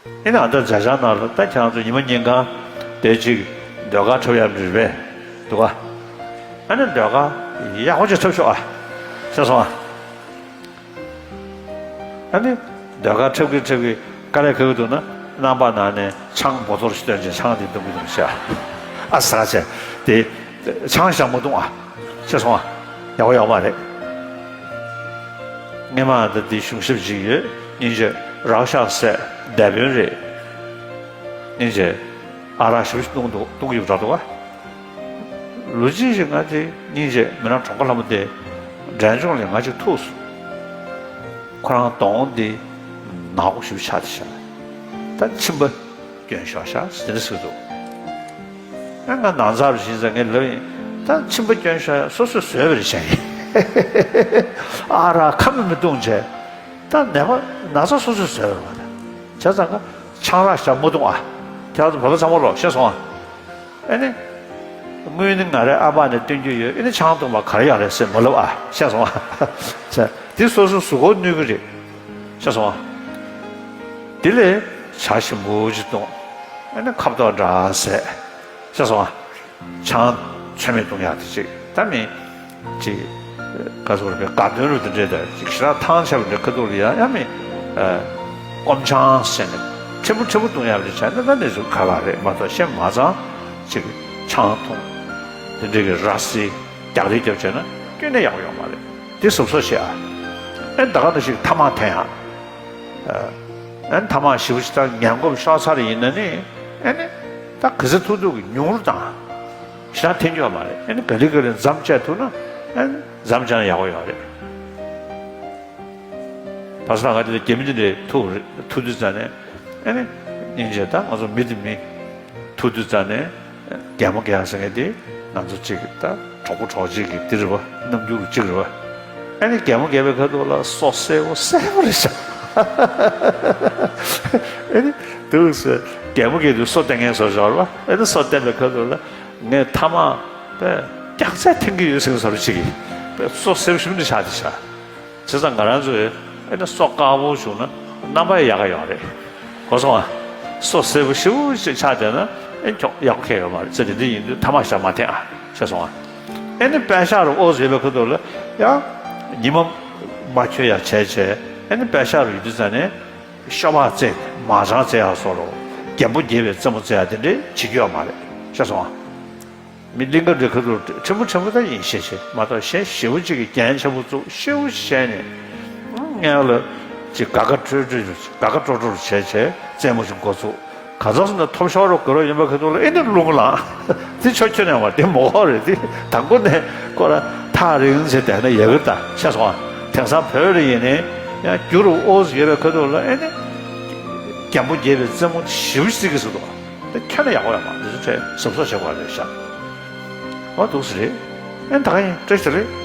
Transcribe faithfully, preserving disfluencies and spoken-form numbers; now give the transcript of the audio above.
ཡིན་ནའང་ད་མཛད་འཆར་ནང་ལ་ད་ཁྱེད་རང་ཚོ་ཉི་མ་ཉིན་གང་དེ་གཅིག་ཟློས་གར་འཁྲབ་ཡག་རེད་པས་འདུག་ག་ཨ་ནི་ཟློས་གར་ཡག་པོ་ཅིག་འཁྲབ་ཤོག་ཨ། ཤེས་སོང་ཨ། ཨ་ནི་ཟློས་གར་འཁྲབ་ཀྱི་འཁྲབ་ཀྱི་དཀའ་ལས་ཁག་གི་འདུག་ན་རྣམ་པ་ནང་ནས་ཆང་བོ་ཏོར་ཞིག་བཏོན་བྱས་ཆང་དེ་འཐུང་གི་འདུག་ཤག་ཨ་ཟ་བྱས་དེ་ཆང་ཞག་མ་འཐུང་ཨ། ཤེས་སོང་ཨ། ཡག་པོ་ཡོད་མ་རེད། སྔས་མ་ད་འདི་གཞུང་ཞབས་ཅིག་ཡོད། སྙིང་རྗེ་རག་ཤག་ཟེར་སྡེ་དཔོན་རེད། སྙིང་རྗེ་ཨ་རག་ཞེ་པོ་ཅིག་བཏུང་འདུག་བཏུང་གི་ཡོད་པ་འདྲ་འདུག་ག་ལོ་གཅིག་ཅིག་ང་དེ་སྙིང་རྗེ་མི་ནག་གྲོང་ཁ་ལྷ་མོ་དེ་འབྲས་ལྗོངས་ལ་ང་ཅིག་ཐུག་སོང་། ཁོ་རང་གདོང་འདི་ནག་པོ་ཞེ་པོ་ཆགས་བསྡད་ཤག་ད་མཆིན་པ་སྐྱོན་ཤོར་ཤག་ཟེར་ཟེར་འདུག་ཨ་ང་ནང་ཚགས་རེད་ཟེར་ངས་ལབ་ཡིན། ད་མཆིན་པ་སྐྱོན་ཤོར་ཡ་སོ་སོས་བཟོས་པ་རེད་བྱས་ཡིན། ཨ་རག་ཁ་མེད་མི་བཏུང་བྱས། ད་ནད་པ་ན་ཚ་སོ་སོས་བཟོས་པ་རེད་པ། ད་བྱས་ཙང་ཀ་ཆང་རག་ཞག་མ་བཏུང་ཨ། ཁྱེད་རང་ཚོ་བོད་པ་ཚང་མ་ལོག་ཤེས་སོང་ཨ། ཨ་ནི། དངུལ་ནི་ང་རའི་ཨ་ཕ་ནས་བཏོན་རྒྱུ་ཡོད། ཨ་ནི་ཆང་བཏུང་བ་ག་རེ་ཡག་རེད་ཟེར་མ་ལབ་ཨ། ཤེས་སོང་ཨ། བྱས་དེ་སོ་སོའི་གཟུགས་པོར་གནོད་གི་རེད། ཤེས་སོང་ཨ། དེ་ལས་ཇ་ཞིམ་པོ་ཅིག་བཏུང་། ཨ་ནི་ཁ་བཏོག་འདྲ་ཟས། ཤེས་སོང་ཨ། ཆང་ཚོད་མེད་བཏུང་ཡག་དེ་ཅིག་ད་མི་ཅིག་ག་ཚོད་རེད་པས་དགའ་སྟོན་རུ་དེ་འདྲས་ད་ཅིག་ཞེ་དྲག་ཐང་ཆད་པ་འདྲ་ཁ་ཐུག་ལ་ཡང་ཡང་མི་སྐོམ་ཆང་ཟེར་ནས་ཕྲན་བུ་ཕྲན་བུ་བཏུང་ཡག་འདྲ་བྱས་ན་ད་གནས་ཚུལ་ཁག་ཁག་རེད་མ་གཏོགས་ཤེས་མ་ཚང་ཅིག་ཆང་འཐུང་དེ་འདྲས་ཀྱི་ར་བཟི་རྒྱག་རེས་རྒྱབ་བྱས་ན་སྐྱོན་ནས་ཡག་པོ་ཡོད་མ་རེད། དེ་གཟབ་གཟབ་བྱེད་ཨ། ཨེ་ད་ག་ནང་བཞིན་ཐ་མག་འཐེན་ཡག་ཨ་ནི་ཐ་མག་ཞེ་པོ་ཅིག་ད་ངན་གོམས་ཤོར་ཚར་ཡིན་ན་ནི། ཨ་ནི་ད་ག་ཚོད་ཐུབ་ཐུབ་ཀྱིས་ཉུང་རུ་བཏང་། ཞེ་དྲག་འཐེན་རྒྱུ་ཡོད་མ་རེད། ཨ་ནི་ག་ལེ་ག་ལེ་མཚམས་བཅད་ཐུབ་ན་ཨ་ནི་མཚམས་བཅད་ན་ཡག་པོ་ཡོད་རེད། བར་སྐབས་ང་དེ་ལ་རྒྱ་མི་དེ་འདྲས་ཐུག་རེད། ཐུག་དུས་ཙ་ནས་ཨ་ནི་སྙིང་རྗེ་ད་ང་ཚོ་མི་དེ་མི་ཐུག་དུས་ཙ་ནས། གད་མོ་བགད་ཟེར་མཁན་དེ་ང་ཚོ་གཅིག་ད་གྲོགས་པོ་གྲོགས་མཆེད་ཀྱི་དེ་རེད་པ། རྣམ་འགྱུར་གཅིག་རེད་པ། ཨ་ནི་གད་མོ་བགད་པའི་ཁ་ཐུག་ལ་སོ་གསལ་པོ་གསལ་པོ་རེད་ཤག་ཨ་ནི་འདུག་ཟེར་གད་མོ་བགད་དུས་སོ་བསྟན་མཁན་བཟོ་ཤག་རེད་པ། ཨ་ནི་སོ་བསྟན་པའི་ཁ་ཐུག་ལ་ངས་ཐ་མག་པས་རྒྱགས་ཚད་འཐེན་གྱི་ཡོད་ཟེར་བཟོ་འདྲ་ཅིག་གིས་སོ་གསལ་པོ་ཞེ་པོ་འདྲ་ཆགས་བསྡད་ཤག་བྱས་ཙང་ང་རང་ཚོས་ཨེ་ན་སོ་དཀར་པོ་བྱུང་ན་རྣམ་པ་ཡག་ག་ཡོད་རེད། གོ་སོང་ཨ། སོ་སེར་པོ་ཞེ་པོ་ཅིག་ཆགས་བསྡད་ན་ཨེ་ཁྱོད་ཡག་པོ་ཁེལ་ཡོད་མ་རེད། ཚེ་འདི་འདི་ཡིན་དུས་ཐ་མག་ཞག་མ་འཐེན་ཨ། ཤེས་སོང་ཨ། ཨེ་ནི་པད་ཤག་རུ་ཨོ་ཟེར་བའི་ཁ་ཐུག་ལ་ཡང་ཉི་མ་མ་འཁྱོལ་ཡག་བྱས་བྱས། ཨེ་ནི་པད་ཤག་རུ་ཡོད་དུས་ཙ་ནས་ཤོ་སྦག་རྩེ་མར་ཆང་རྩེ་ཡག་བཟོ་འདྲ། རྒན་པོ་དགྱེས་པའི་རྩེད་མོ་རྩེ་ཡག་དེ་འདྲས་བྱེད་རྒྱུ་ཡོད་མ་རེད། ཤེས་སོང་ཨ། མི་གླིང་ག་འདྲ་ཁ་ཐུག་ཕྲན་བུ་ཕྲན་བུ་ད་ཡིན་ཤེས་ཤེས་མ་གཏོགས་གཞན་ཞེ་པོ་ཅིག་གིས་རྒྱན་ཆེན་པོ་བཙུགས་ཞེ་པོ་བྱས་ནས་སྔོན་ལ་ཅིག་དགའ་དགའ་སྤྲོ་སྤྲོ་དགའ་དགའ་སྤྲོ་སྤྲོ་བྱས་བྱས་རྩེད་མོ་ཞིག་འགོ་ཚུགས། ག་ཚོད་སོང་ན་ཐོབ་ཤོར་རོ་དགོས་རོ་ཡིན་པ་ཁ་ཐུག་ལ་ཨེ་ནི་རླུང་ལངས། དེ་ཆོ་ཁྱོད་ནས་བ་དེ་མོ་ཧོ་རེད། དེ་དང་པོ་ནས་ཁོ་ར་ཐག་རིང་བྱས་བསྡད་ན་ཡག་གི་ད་ཤེས་སོང་ཨ། དེང་སང་བོད་ལ་ཡིན་ནའི་ཡང་རྒྱུ་རུ་ཨོ་ཟེར་ཡོད་པའི་ཁ་ཐུག་ལ་ཨེ་ནི་རྒན་པོ་དགྱེས་པའི་རྩེད་མོ་ཞེ་པོ་ཅིག་རྩེ་གི་སུ་འདུག་དེ་ཁྱོན་ནས་ཡག་པོ་ཡོད་མ་རེད། དེ་ཚོ་གཟབ་གཟབ་བྱེད་དགོས་རེད་ཤག་ཨོ་འདུག་སེ་རེད། ཨེ་ད་ག་ཡིན་བཀྲ་ཤིས་བདེ་ལེགས།